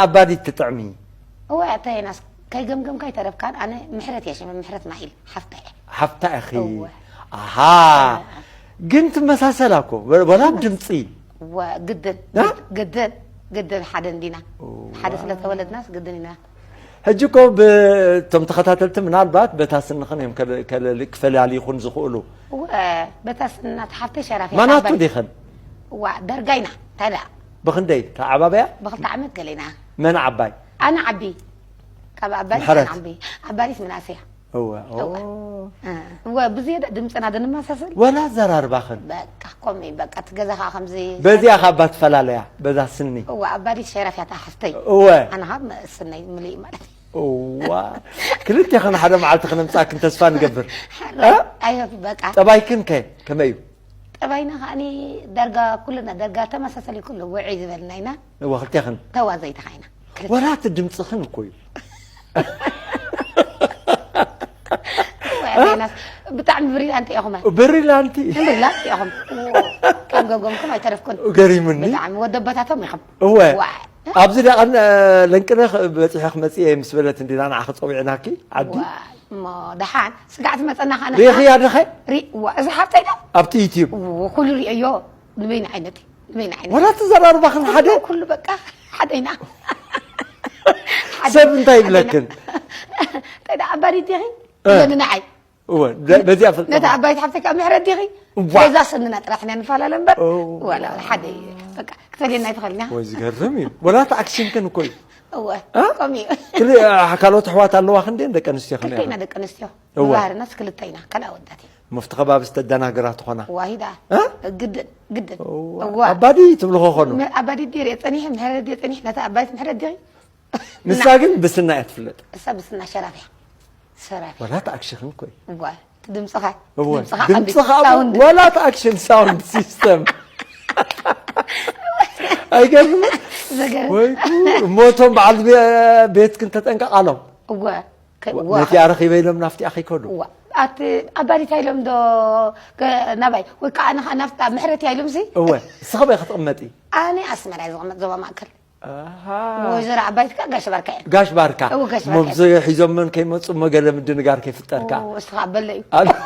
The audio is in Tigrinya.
ኣባዲት ትጥዕሚ። እወ ኣታ ዮናስ ከይገምገምካ ኣይተረፍካን። ኣነ ምሕረት እየ ሽመ፣ ምሕረት ናኢል ሓፍታ እየ። ሓፍታ ኢኺ። እወ። ኣሃ። ግን ትመሳሰላ እኮ፣ ወ- ወላ ብ ድምፂ። እወ ግድን እ? ግድን ግድን ሓደ እንዲና። ሓደ ስለ ተወለድናስ ግድን ኢና። ሕጂ እኮ ብቶም ተኸታተልቲ ምናልባት በታ ስንኽን እዮም ከለ- ከለ- ክፈላልዩኹን ዝኽእሉ። እወ በታ ስንና ሓፍተይ ሸራፊ ማናቱ ሓባይ- ዲኽን? እዋ ዳርጋይና ታዲያ ብኽንደይ ተዓባበያ? ብክልተ ዓመት ገሌና። መን ዓባይ? ኣነ ዓቢ ካብ ኣባዲት ምሕረት። ኣነ ዓቢ። ኣባዲት ምናስያ እወ ኦ። እወ። እ፣ እወ ብዝየዳ ድምፅና ድንመሳሰል። ወላ ኣዘራርባኽን? በቃ ከምኡ እዩ በቃ እቲ ገዛ ከዓ ከምዚ በዚኣ ካብ ትፈላለያ በዛ ስኒ። እወ ኣባዲት ሸራፊያ እታ ሓፍተይ። እወ ኣነ ካብ ስነይ ምልእ ማለት እዩ። እዋ ክልቴኽን ሓደ መዓልቲ ክነምፃክን ተስፋ ንገብር። እ? ኣይሆፕ በቃ ጠባይክን ከ ከመይ እዩ? ጠባይና ከዓኒ ዳርጋ ኩልና ዳርጋ ተመሳሰሊ ኩሉ ውዕይ ዝበልና ኢና። እዋ ክልቴኽን ተዋዘይቲ ከዓ ኢና። ወላ እቲ ድምፅኽን እኮ እዩ። ወያናስ ብጣዕሚ ብሪላንት ኢኹም። ብሪላንቲ ብሪላንት ኢኹም። ከም ገምገምኩም ኣይተረፍኩን። ገሪሙኒ። ብጣዕሚ ወደቦታቶም ኢኹም። እወ ዋ። ኣብዚ ደቐን ለንቅነ በፂሐ ክመፅእ እየ ምስ በለት እንዲና ንዓኺ ፀዊዕናኪ ዓዲ። ዋ፣ እሞ ደሓን ስጋዕ ትመፀና ከዓነ ሪእኽያ ድኸ? ሪእዋ እዚ ሓብተይ ዶ ኣብቲ ዩትዩብ እዎ፣ ኩሉ ሪእዮ። ንበይን ዓይነት እዩ፣ ንበይን ዓይነት ወላ ትዘራርባኽን ሓደ? ኩሉ በቃ ሓደይና። ሰብ እንታይ ይብለክን? እንታይ ደኣ ኣባዲት ዲኺ እ። ኢለኒ ንዓይ። እወ ደ- በዚኣ ፈልጠ ነታ ኣባይት ሓፍተይ ከዓ ምሕረት ዲኺ? እዋ። በዛ ስንና ጥራሕ ኢና ንፈላለ እምበር ኦ። ዋላ ሓደ እዩ። በቃ ክትፈልየና ኣይትኽእልን እያ። ወይ ዝገርም እዩ። ወላ እቲ ኣክሽንክን እኮ እዩ። እወ እ? ከምኡ እዩ። ክልተ ካልኦት ኣሕዋት ኣለዋ ክንደን ደቂ ኣንስትዮ ከመይ ክልተና ኢኻ? ደቂ ኣንስትዮ እወ። ብባህርናስ ክልተ ኢና ካልእ ኣወዳት እዩ። መፍቲ ከባቢ ዝተደናገራ ትኾና። ዋሂዳ እ? ግድን ግድን እዋ፣ እዋ። ኣባዲ ትብልኾ ኾኑ። ኣባዲት ድየ ጸኒሐ ምሕረት ድየ ጸኒሕ ነታ ኣባይት ምሕረት ድየ ንሳ ግን ብስና እያ ትፍለጥ። እሳ ብስና ሸራፍያ ሸራፍያ ወላ ተኣክሽኽን እኮ እዩ። እዋ እቲ ድምፅኻ እወ፣ ድምፅኻ ድምፅኻ ኣቢሉ ሳውንድ ወላ ተኣክሽን ሳውንድ ሲስተም። ኣይገርምን? ዘገርም ወይ ጉድ። እሞ እቶም በዓል ቤ- ቤትክን ተጠንቀቓሎም። እወ ከ- እወ ነቲ ኣረኺበ ኢሎም ናፍቲ ኣኺከዱ። እዋ ኣቲ ኣባዲት ኣይሎም ዶ ገ- ናባይ ወይ ከዓ ንኻ ናፍታ ምሕረት ኣይሎም ሲ እወ እስኸ በይ ክትቕመጢ። ኣነ ኣስመራ እየ ዝቕመጥ ዞባ ማእከል ኣሃ። ወይዘሮ ኣባይት ከዓ ጋሽ ባርካ እየ ጋሽ ባርካ እወ፣ ጋሽ እሞ ባርካ። ብዚ ሒዞምን ከይመፁ እሞ ገለ ምድንጋር ከይፍጠርካ። ኡ፣ እስኻ በለ እዩ ኣነ-